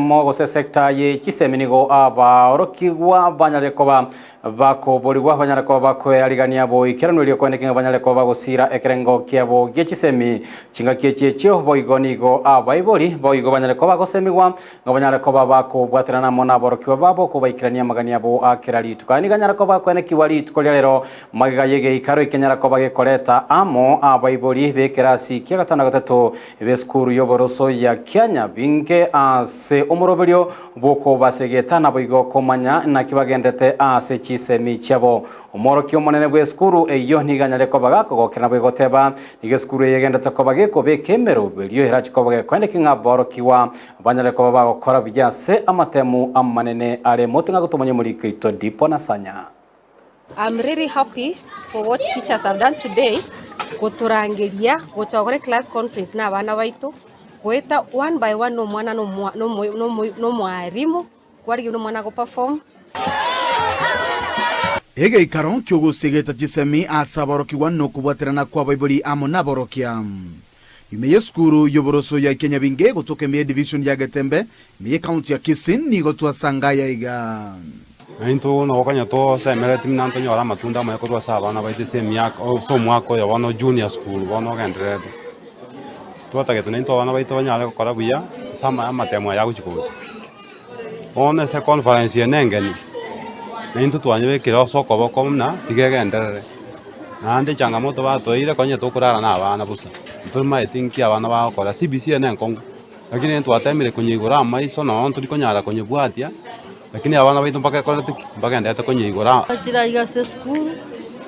ensemo gose sector ye chisemi nigo abaorokigwa banyare koba Bakoborigwa banyare koba bakoearigania boikeranu erio koeneki ng'a banyare koba bagosira ekerengo kiabo gie chisemi. Chingaki echi echio boigo nigo abaibori boigo banyare koba bagosemigwa ng'a banyare koba bakobwaterana amo naborokigwa babo kobaikerania amagani abo a kera rituko. Aya nigo anyare koba akoenekigwa rituko ria rero magega y'egeikaro ekenyara koba gekoreta amo abaibori b'ekerasi kia gatano na gatato b'esukuru y'oboroso ya Kianyabinge ase omoroberio bw'okobasegeta naboigo komanya naki bagendete ase chisemi chiabo. Omworokia omonene bw'esukuru eyio nigo anyare koba gakogokera naboigo goteba, Nigo esukuru eye egendete koba gekobeka emeroberio erache koba gekoendeki ng'a aborokigwa banyare koba bagokora buya ase amatemu amanene are motwe ng'a gotomanya omoriko oito Dipo na Sanya. I'm really happy for what teachers have done today, gotorangeria gocha gokora eclass conference na abana baito, goeta one by one na omwana na omwa na omo na omo na omwalimu, kwarigia buna omwana ago perform. Egeikaro ki'ogosegeta chisemi ase aborokigwa nokobwaterana kw'abaibori amo naborokia. Ime y'esukuru y'oboroso ya Kianyabinge gotoka ime y'edivision ya Getembe ime y'ecounty ya Kisii nigo twasanga aya iga. Na intwe nogokanya tosemeretie buna ntonyore amatunda amaya korwa ase abana baito ase emiaka ase omwaka oyo bono junior school bono ogendererete. Twatagete naintwe abana baito banyare gokora buya ase ama amatemo aya agochi gocha. Bono ase econference eye nengeni, naintwe twanyebekire ase okoboko buna tiga egenderere. Naende echangamoto batoeire konya tokorara na abana bosa, ntomaeti nki abana bagokora, CBC eye nenkong'u, lakini onye twatemire konyeigora amaiso nonye ntori konyara konyebwatia, lakini abana baito mpaka ekorete ki? Mbagenderete konyeigora. Twachire aiga ase esukuru,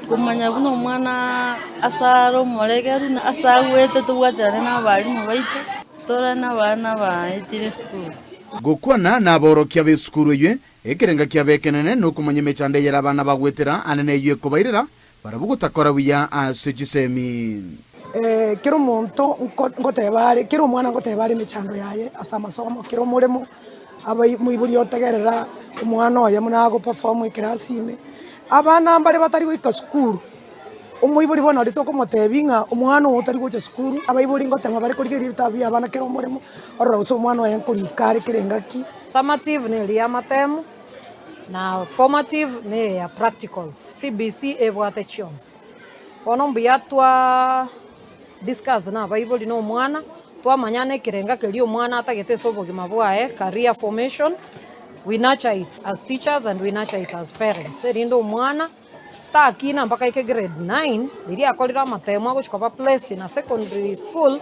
komanya buna omwana ase are omoregeru na ase agwete tobwaterane na abalimu baito, tore na abana baetire esukuru. Gokwana naborokia b'esukuru eyio, Ekerenga kiabo ekenene nokomanya emechando eyere abana bagwetera ane neyio ekobairera barabwo gotakora buya ase chisemi. Kera omonto ngoteba are, kera omwana ngoteba are emechando yaye ase amasomo, kera omoremo abai moibori otegerera omwana oye buna ago perform ekerasi ime. Abana mbare batari goika sukuru, omoibori bono aria tokomotebia ng'a omwana ogo tari gocha sukuru, abaibori ngoteba bare korigereria ebitabu bia abana kera omoremo, orore gose omwana oye nkorika are kera engaki. Summative neri y'amatemu, na formative neye ya practicals. CBC ebwate chionsi. Bono mbuya twa discuss na abaibori na omwana, twamanyana ekerenga keria omwana atagete ase obogima bwaye, career formation, we nurture it as teachers and we nurture it as parents, erinde omwana takina mpaka aike grade nine, riria akorire amatemo agochi koba placed in a secondary school,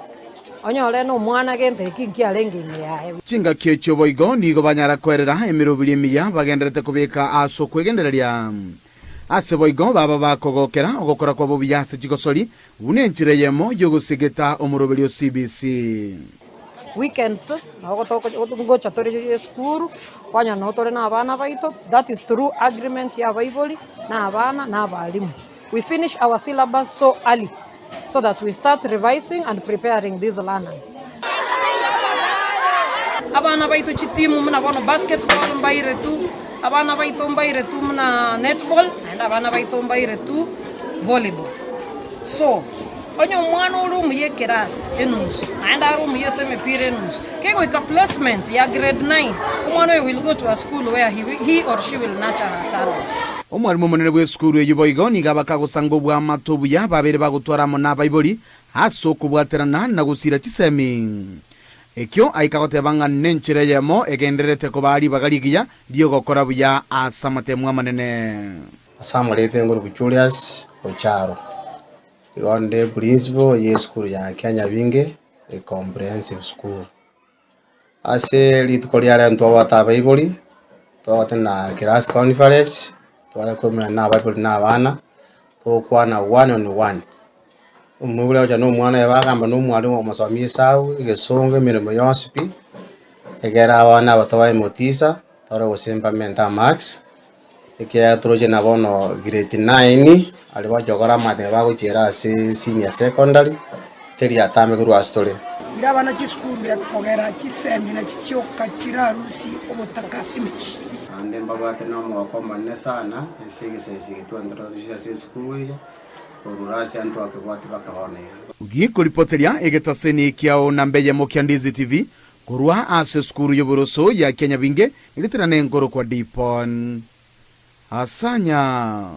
onyore na omwana gento eki nkiarenge ime yaye. Chingaki echio boigo nigo banyara koerera emerobiri emiya bagendererete kobeka ase okwegendereria. Ase boigo baba bakogokera ogokora kwabo buya ase chigosori, buna enchera eyemo y'ogosegeta omoroberi o CBC. Weekends nabo ngocha tore esukuru, kwanyora nabo tore na abana baito, that is through agreement ya abaibori, na abana, na abalimu. We finish our syllabus so early so that we start revising and preparing these learners. Abana baito chitimu buna bono basketball mbairetwe, abana baito mbairetwe buna netball, naende abana baito mbairetwe volleyball. So, onye omwana ore omuya ekerasi enusu, naende are omuya ase emepira enusu, kegoika placement ya grade nine, omwana oyo will go to a school where he, he or she will nurture her talents. Omwalimu omonene bw'esukuru eyio boigo nigo abakagosanga obwamato obuya babeire bagotwara amo nabaibori ase okobwaterana na gosiira chisemi. Ekio aika goteba ng'a nenchera eyemo egendererete kobaa ribaga rigiya ri'ogokora buya ase amatemu amanene. Ase amarieta engoruku Julius Ocharo, igo nde principal ye esukuru ya Kianyabinge Comprehensive School. Ase rituko ria rero ntwabwate abaibori, twabwate na class conference, tware koumera na abaibori na abana, togokwana one on one. Omoibori agocha na omwana oye bagamba na omwalimu okomosomia esabu, egesongo, emeremo yonsi pi, egere abana aba tobae emotisa, tore gose mbamente amarks. Ekiagera toroche na bono grade nine, aria bagochia gokora amatemo bagochiera ase senior secondary, teri atame korwa ase tore. Ira abana chisukuru gekogera chisemi nachi chioka chirarusie obotaka emechie. Naende mbabwate na omogoko omonene sana ase egesaisi eke twantororire ase esukuru eye, korwa ase ntwakebwate mpaka bono iga. Gikoripoteria egetaseni kiao namba eyemo kia Ndizi TV, Korwa ase esukuru y'oboroso ya Kianyabinge, ritirana enkoro kwa Dipon Asanya.